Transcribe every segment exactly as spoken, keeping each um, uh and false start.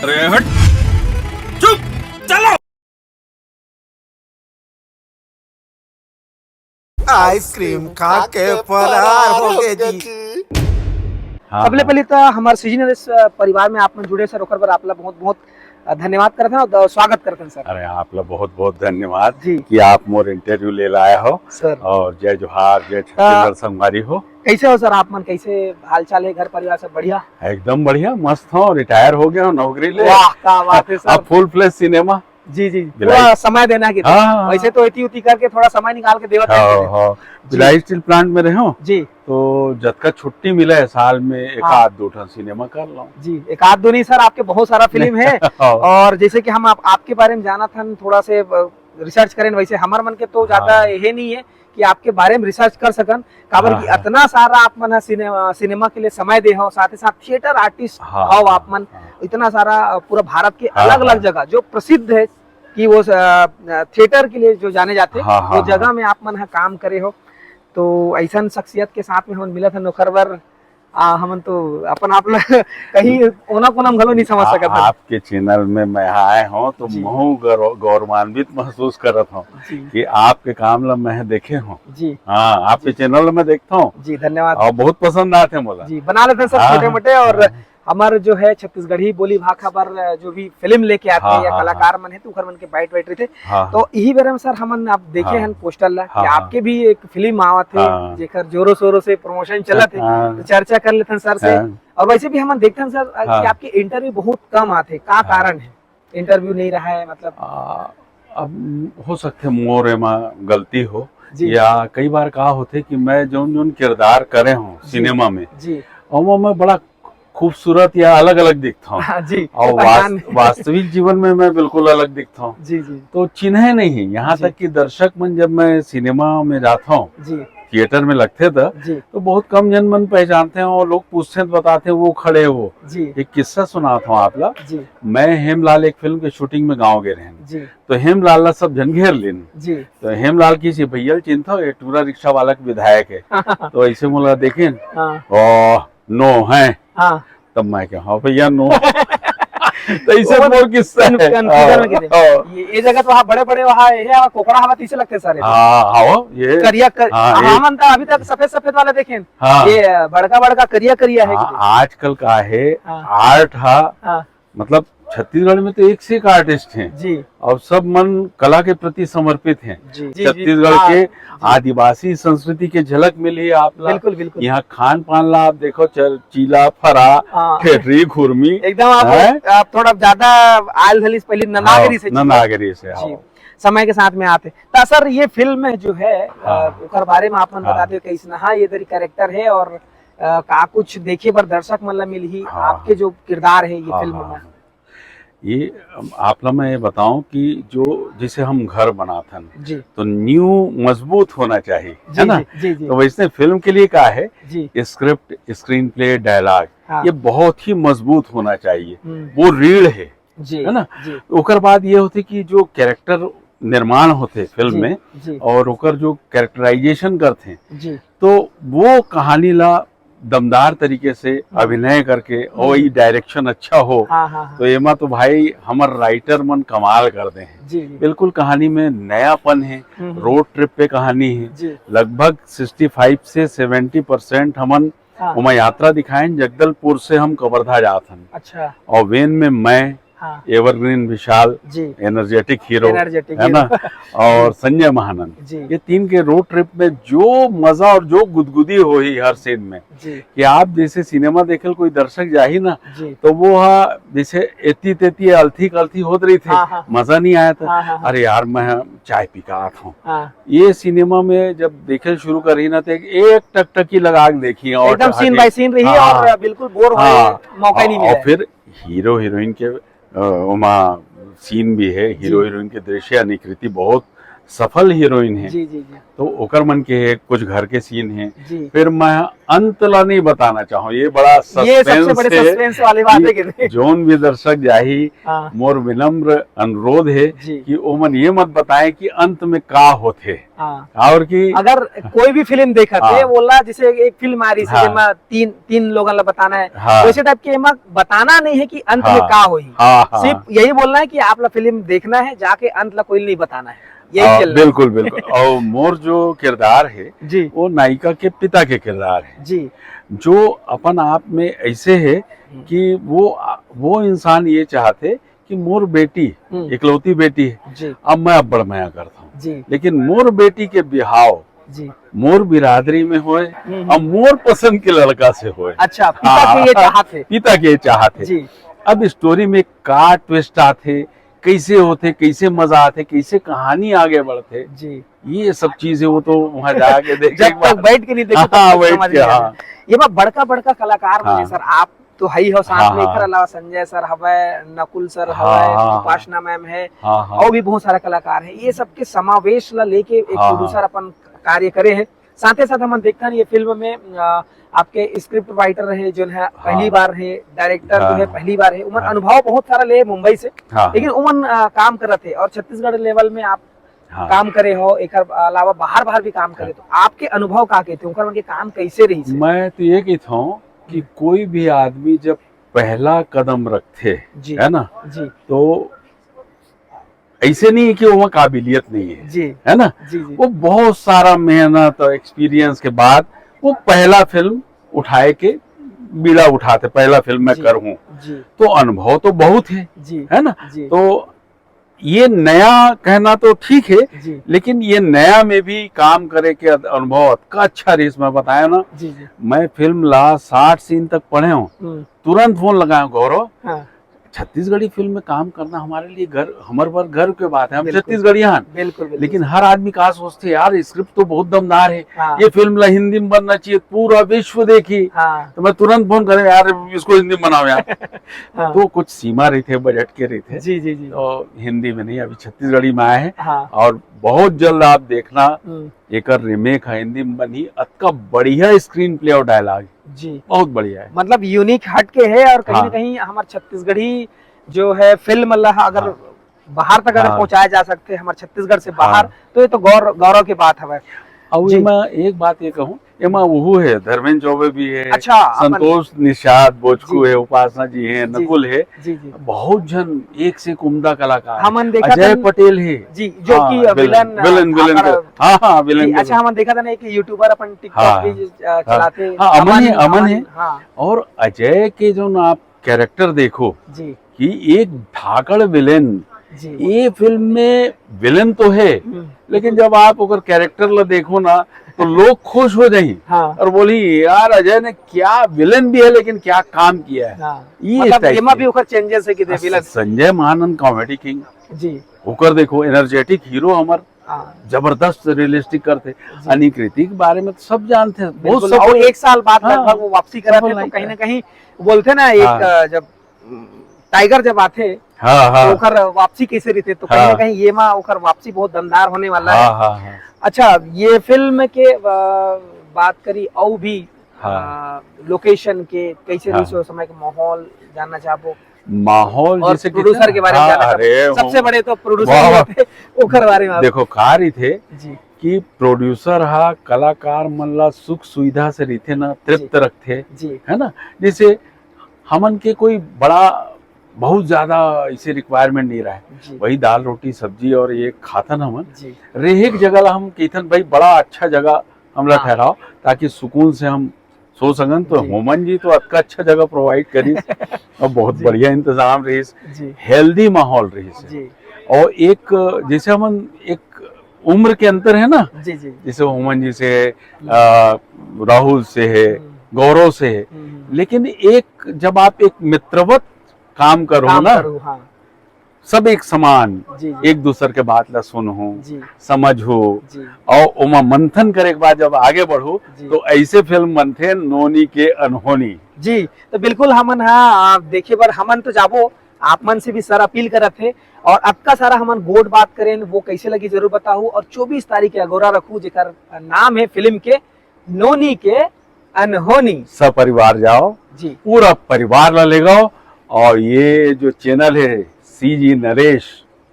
अरे हट, चुप, चलो। आइसक्रीम खा के फरार हो गए जी। हाँ, सबले हाँ। पहले तो हमारे सीजनल इस, अ, परिवार में आप मन जुड़े सर, ओकर बर आप ला बहुत बहुत, अ, धन्यवाद करत हन और द-, स्वागत करत हन सर। अरे, आप ला बहुत बहुत धन्यवाद जी। कि आप मोर इंटरव्यू ले लाए हो। सर। और जय जोहार, जय अ, छत्तीसगढ़ संगवारी हो। कैसे हो सर आप मन, कैसे हालचाल है, घर परिवार सब बढ़िया? एकदम बढ़िया, मस्त हो, रिटायर हो गया हो नौकरी ले। वाह, क्या बात है सर। अब फुल फ्लेज सिनेमा। जी, जी, बिलाई। पूरा समय देना है कि हाँ, हाँ, हाँ। वैसे तो एती उती करके थोड़ा समय निकाल के देवत हाँ, है। हाँ। जी। बिलाई स्टील प्लांट में रहे हो? जी। तो जतका छुट्टी मिला है साल में, एक हाँ। आध दो ठन सिनेमा कर लो। जी, एक आध दो नहीं सर, आपके बहुत सारा फिल्म है। हाँ। और जैसे कि हम आप, आपके बारे में जाना था, थोड़ा से, अ, रिसर्च करें, वैसे हमर मन के तो ज्यादा हाँ। ये नहीं है कि आपके बारे में रिसर्च कर सकन, काबर हाँ, कि हाँ। इतना सारा आप मन ह सिनेमा, सिनेमा के लिए समय दे हो, साथ ही साथ थिएटर आर्टिस्ट हाँ, हो हाँ, आप मन, हाँ। इतना सारा, अ, पूरा भारत के हाँ, अलग-अलग हाँ। जगह जो प्रसिद्ध है कि वो, अ, थिएटर के लिए जो जाने जाते, हाँ, हाँ, वो जगह हाँ। में आप मन ह काम करे हो। तो ऐसन शख्सियत के साथ में हमन मिलत हन, ओखर बर, आ, हमन तो अपन आप ल कहीं ओना कोना में घलो नहीं समझ आ-, सकत हन। आपके चैनल में मैं आए हूँ तो जी। महू गौरव-, गौरवान्वित महसूस करत हूँ जी। कि आपके काम ला मैं देखे हूँ। जी। हाँ, आपके जी। चैनल में देखता हूँ। जी, धन्यवाद। और बहुत पसंद आते हैं मोला। जी, बना लेते हैं सर हाँ, छोटे मोटे। और हाँ। हमारे जो है छत्तीसगढ़ी बोली भाखा पर जो भी फिल्म लेके आते हाँ, हैं या हाँ, कलाकार हाँ। मन है तो ओकर मन के बाइट वाइट रहिथे। हाँ, तो हाँ। यही बेरा में सर हमन आप देखे हाँ। हन पोस्टर ला कि हाँ, हाँ। आपके भी एक फिल्म आवत है हाँ। जेकर जोरों शोरों से प्रमोशन चलत है। हाँ। तो चर्चा कर लेते हैं सर से। हाँ। और वैसे भी हमन देखते हैं सर कि हाँ। आपके इंटरव्यू बहुत कम आते, का हाँ। कारण है इंटरव्यू नहीं रहा है मतलब? आ, अब हो सकथे मोर एमा गलती हो जी। या कई बार का होथे कि मैं जौन जौन किरदार करे हूँ जी। सिनेमा में जी। और वो मैं बड़ा खूबसूरत या अलग-अलग दिखता हूँ। हाँ जी, और ये पहचान वास-, है। वास्तविक जीवन में मैं बिल्कुल अलग दिखता हूँ। जी, जी। तो चिन्हे नहीं, यहाँ जी। तक कि दर्शक मन जब मैं सिनेमा में जाता हूँ, जी। थिएटर में लगथे त, जी। तो बहुत कम जन मन पहचानथे और लोग पूछथे त बताथे, "वो खड़े वो।" जी। एक किस्सा सुनात हूँ आप ला। जी। मैं हेमलाल एक फिल्म के शूटिंग में गाँव गे रहेन। जी। तो हेमलाल ला सब झन घेर लेन। जी। तो हेमलाल किहिस, "भैया ल चिन्हथव, ये टूरा रिक्शा वाला के विधायक है।" तो ऐसे मोला देखेन, हाँ। "ओह, नो है।" हाँ। तब मैं कहा, "हाँ भैया, नो।" तो ऐसे वो मोर किस्सा कन-, है। कन्फ्यूजन में हाँ, गिरे। हाँ। ये, ये जगह तो वहाँ बड़े-बड़े वहाँ, ये वहाँ कोकड़ा हवा तीसे लगथे सारे। हाँ, हाँ, वो, ये, करिया कर-, हाँ, हाँ, ये। हमन तो अभी तक सफेद-सफेद वाला देखेन। हाँ। ये बड़का-बड़का करिया-करिया है हाँ, कि नहीं? आजकल का है, हाँ। आर्ट हा, हाँ। मतलब छत्तीसगढ़ में तो एक से एक आर्टिस्ट हैं। जी। और सब मन कला के प्रति समर्पित हैं। जी, जी, जी। छत्तीसगढ़ हाँ, के जी। आदिवासी संस्कृति के झलक मिली आप ला। बिल्कुल, बिल्कुल। यहाँ खान पान ला आप देखो, चर-, चीला, फरा, हाँ। ठेठरी, खुरमी, एकदम आप, हैं? आप थोड़ा ज्यादा आयल धलिस पहली ननागरी हाँ, से जी। ननागरी से, जी। हाँ। समय के साथ में आते। त सर, ये फिल्म में जो है, अ, हाँ। ओकर बारे में आप मन हाँ। बता दो, कैसना हाँ ये दरी कैरेक्टर है और, अ, का कुछ देखे बर दर्शक मन ला मिलही, हाँ, आपके हाँ। जो किरदार है ये हाँ, फिल्म हाँ, में? हाँ। ये, अम, आप ला मैं ये बताऊं कि जो, जैसे हम घर बनाथन, जी। तो नींव मजबूत होना चाहिए, जी, है ना? जी, जी, जी। तो वैसे फिल्म के लिए का है, जी। स्क्रिप्ट, स्क्रीन प्ले, डायलॉग, हाँ। ये बहुत ही मजबूत होना चाहिए। हम्म। वो रीढ़ है, जी, है ना? जी। ओकर बाद ये होथे कि जो कैरेक्टर निर्माण होथे फिल्म जी, में जी। और ओकर जो कैरेक्टराइजेशन करथे, जी। तो वो कहानी ला दमदार तरीके से हम्म। अभिनय करके, और हम्म। ये डायरेक्शन अच्छा हो, हाँ, हाँ, हाँ। तो एमा तो भाई हमर राइटर मन कमाल कर दे हैं। जी, जी। बिल्कुल कहानी में नयापन है, हम्म, हम्म। रोड ट्रिप पे कहानी है। जी। लगभग सिक्सटी फाइव से सेवेंटी परसेंट हमन हाँ। ओमा यात्रा दिखाएन, जगदलपुर से हम कवर्धा जात हन। अच्छा। और वेन में मैं, हाँ। एवरग्रीन विशाल, जी। एनर्जेटिक हीरो, एनर्जेटिक है ना? हीरो। और संजय महानंद। जी। ये तीन के रोड ट्रिप में जो मजा और जो गुदगुदी होही हर सीन में, जी। कि आप जैसे सिनेमा देखे ल कोई दर्शक जाही ना, जी। तो वो हा जैसे एती तेती अलथी कलथी होत रहिथे, हाँ, हाँ। मजा नहीं आया था। हाँ, हाँ, हाँ। अरे यार, मैं चाय पी के आत हूँ। हाँ। ये सिनेमा में जब देखे ल शुरू करही ना, तो एक, एक टकटकी लगा के देखी और एकदम scene हटे। By scene रही हाँ। और बिल्कुल बोर होए हाँ। मौका ही नहीं और, मिला और है। फिर हीरो हीरोइन के, अ, ओमा सीन भी है, हीरो जी। हीरोइन के दृश्य अनुकृति बहुत सफल हीरोइन हे, जी जी जी। तो ओकर मन के हे, कुछ घर के सीन हे। जी। फिर मैं अंत ला नहीं बताना चाहूँ, ये बड़ा ये सबसे सस्पेंस बड़े हे। सस्पेंस वाली बात है कि जोन भी दर्शक जाही, हाँ। मोर विनम्र अनुरोध हे जी। कि ओमन ये मत बताएं कि अंत में का होथे। हाँ। और कि अगर कोई भी फिल्म देखत हे, हाँ। बोला जैसे एक फिल्म आ रही है, हाँ। जेमा तीन, तीन लोगन ला बताना है, हाँ। वैसे टाइप के एमा बताना नहीं है कि अंत में हाँ। का होही। हाँ, हाँ। सिर्फ यही बोलना है कि आप ला फिल्म देखना है, जाके अंत ला कोई नहीं बताना है। यही हाँ, चल रहा है। बिल्कुल, बिल्कुल। और मोर जो किरदार हे, जी। वो नायिका के पिता के किरदार हे, जी। जो अपन आप में ऐसे हे हम्म। कि वो, वो इंसान ये चाहथे कि मोर बेटी, हम्म। इकलौती बेटी हे, जी। अब मैं अब्बड़ मया करता हूँ, जी। लेकिन मोर बेटी के बिहाव जी। मोर बिरादरी में होए, हम्म, हम्म। अब मोर पसंद के लड़का से होए। अच्छा, पिता हाँ। के ये चाहत हे। पिता के ये चाहत हे। जी। अब स्टोरी में का ट्विस्ट आथे, कैसे होथे, कैसे मजा आथे, कैसे कहानी आगे बढ़थे, जी। ये सब चीजें वो तो वहाँ जाके देखे जब एक बार। तक बैठ के नहीं देखे, तब हाँ, तक बैठ समझ के, नहीं आए। हाँ। ये बात बड़का, बड़का कलाकार मन हे हाँ। सर, आप तो हई हो साथ हाँ, में, हाँ। एकर अलावा संजय सर हवय, नकुल सर हाँ, हवय, हाँ, हाँ। उपासना मैम हे, हाँ, हाँ। और भी बहुत सारा कलाकार हे। ये सबके समावेश ला लेके एक हाँ, हाँ। प्रोड्यूसर अपन कार्य करे हे। साथे साथ हमन देखथन ये फिल्म में, अ, आपके स्क्रिप्ट राइटर रहे, जोन हे पहली हाँ। बार हे, डायरेक्टर जो हाँ। हे पहली बार हे, उमन हाँ। अनुभव बहुत सारा ले मुंबई से, हाँ। लेकिन उमन, अ, काम करत हे और छत्तीसगढ़ लेवल में आप हाँ। काम करे हो, एकर अलावा बाहर, बाहर भी काम करे, हाँ। तो आपके अनुभव का कहते हो, ओकर मन के काम कैसे रही से? मैं तो ये कहता हूँ कि हम्म। कोई भी आदमी जब पहला कदम रखथे, जी। है ना, जी। तो ऐसे नहीं है कि वो काबिलियत नहीं है, जी। है ना? जी, जी। वो बहुत सारा मेहनत और एक्सपीरियंस के बाद वो पहला फिल्म उठाए के बीड़ा उठाथे, पहला फिल्म मैं जी, करूँ। जी। तो अनुभव तो बहुत है, जी, है ना? जी। तो ये नया कहना तो ठीक है, जी। लेकिन ये नया में भी काम करे के अद-, अनुभव अतका अच्छा रहिस, मैं बताया ना। जी, जी। मैं फिल्म ला साठ सीन तक पढ़े हूँ, हम्म। तुरंत फोन लगाया, "गौरव, हाँ। छत्तीसगढ़ी फिल्म में काम करना हमारे लिए गर्व, हमर बर गर्व के बात है, हम बिल्कुल। छत्तीसगढ़िया हन।" बिल्कुल, बिल्कुल। लेकिन हर आदमी का सोचथे, "यार, स्क्रिप्ट तो बहुत दमदार है, हाँ। ये फिल्म ला हिंदी में बनना चाहिए, पूरा विश्व देखी।" हाँ। तो मैं तुरंत फोन करें, "यार, इसको हिंदी में बनाओ यार।" हाँ। तो कुछ सीमा रहिथे, बजट के रहिथे। जी, जी, जी। तो हिंदी में नहीं, अभी छत्तीसगढ़ी में आए हैं हाँ। और बहुत जल्द आप देखना, हम्म। एकर रीमेक है, हिंदी में बनही, अतका बढ़िया स्क्रीन प्ले और डायलॉग। जी। बहुत बढ़िया है। मतलब यूनिक हट के है और कहीं ना हाँ। कहीं हमार छत्तीसगढ़ी जो है फिल्म ला अगर हाँ। बाहर तक अगर हाँ। पहुंचाया जा सकथे हमार छत्तीसगढ़ से हाँ। बाहर, तो ये तो गौर-, गौरव के बात हवय। और जी। एमा एक बात ये कहूँ, एमा उहू है, धर्मेंद्र चौबे भी है, अच्छा, अपन संतोष निषाद बोचकू जी। है, उपासना जी है, जी। नकुल है, जी, जी। बहुत झन एक से एक उम्दा कलाकार। हमन देखत अजय हन पटेल है। जी, जो हाँ, कि विलन, विलन, विलन, विलन आकर के, हाँ, हाँ, विलन जी, के अच्छा, विलन। हमन देखत हन एक YouTuber अपन TikTok हाँ, भी, अ, हाँ, चलाथे, हाँ, अमन अमन, है, अमन अमन, है। हाँ। और अजय के जो ना आप कैरेक्टर देखो जी। कि एक धाकड़ विलेन, जी। ये फिल्म में विलेन तो है, हम्म। लेकिन जब आप ओकर कैरेक्टर ला देखो ना, तो लोग खुश हो जाही हाँ। और बोली, "यार, अजय ने क्या विलेन भी है, लेकिन क्या काम किया है।" हाँ। ये मतलब, टाइप एमा के। भी ओकर चेंजेस है कि दे आ, villain. Sanjay Mahanand comedy king. जी। ओकर देखो, एनर्जेटिक हीरो हमर हाँ। जबरदस्त रियलिस्टिक करथे। जी। अनिकृति के बारे में तो सब जानथे, बहुत बिल्कुल। सब और एक साल बाद हाँ, लगभग वो वापसी करत सब हे, तो लाइक कहीं ना है। कहीं बोलथे ना, एक, हाँ। अ, जब, उम, टाइगर जब आथे, हाँ, हाँ। तो ओकर वापसी कैसे रहिथे, तो कहीं ना हाँ। कहीं ये मा ओकर वापसी बहुत दमदार होने वाला है। हाँ, हाँ, हाँ। अच्छा, ये फिल्म के, अ, बात करी, अउ भी, हाँ। अ, लोकेशन के कैसे हाँ। रहिस, ओ समय के माहौल जानना चाहबो। माहौल और जैसे कि प्रोड्यूसर के बारे में हाँ, जानना चाहबो। अरे, सबसे हम बड़े तो प्रोड्यूसर ही वाह। होथे, ओकर बारे में आप देखो, का रहिथे जी। कि प्रोड्यूसर हा कलाकार मन ला सुख सुविधा से रहिथे ना, तृप्त जी। रखथे, जी। है ना? जैसे हमन के कोई बड़ा, बहुत ज्यादा ऐसे रिक्वायरमेंट नहीं रहे, जी। वही दाल, रोटी, सब्जी और ये खाथन हमन। जी। रेहे के जगह ला हम कहिथन, "भाई, बड़ा अच्छा जगह हमला हाँ। ठहराओ, ताकि सुकून से हम सो सकन।" तो जी। होमन जी तो अतका अच्छा जगह प्रोवाइड करिस और बहुत जी। बढ़िया इंतजाम रहिस, जी। हेल्दी माहौल रहिस। जी। और एक, जैसे हमन एक उम्र के अंतर है ना, जी, जी। जैसे होमन जी से, हम्म। अ, राहुल से है, हम्म। गौरव से है, हम्म। लेकिन एक, जब आप एक मित्रवत काम करो काम ना, करो, हाँ। सब एक समान, जी, जी। एक दूसर के बात ला सुनहू, जी। समझहू, जी। और ओमा मंथन करे के बाद जब आगे बढ़हू, जी। तो ऐसे फिल्म बनथे नोनी के अनहोनी। जी, तो बिल्कुल हमन हा, आ, देखे बर हमन तो जाबो, आप मन से भी सर अपील करत हे, और अतका सारा हमन गोठ बात करेन, वो कैसे लगी जरूर बताहू, और चौबीस तारीख के अगोरा रखू, जेकर नाम है फिल्म के नोनी के अनहोनी। सब परिवार जाओ, जी। पूरा परिवार ला लेगो। और ये जो चैनल है सीजी नरेश,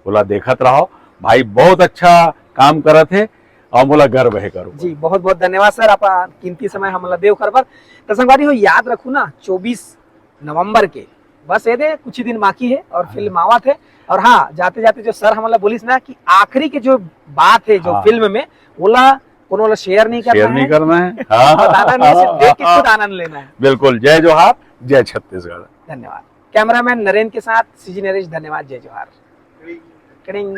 ओला देखत रहो भाई, बहुत अच्छा काम करत है और मोला गर्व है करू। जी, बहुत बहुत धन्यवाद सर, आप कीमती समय हमला देव कर बर। तो संगवारी हो, याद रखू ना, चौबीस नवंबर के, बस ये दे कुछ ही दिन बाकी है और फिल्म आवत है। और हाँ, जाते जाते जो सर हमला बोलिस ना कि आखिरी के जो बात है जो हाँ। फिल्म में, ओला कोनो ला शेयर नहीं करना शेयर नहीं है, करना है। हाँ। बताना नहीं है, सिर्फ देख के खुद आनंद लेना है। बिल्कुल। जय जोहार, जय छत्तीसगढ़। धन्यवाद। कैमरामैन नरेंद्र के साथ सीजी नरेश, धन्यवाद, जय जोहार। कड़िंग।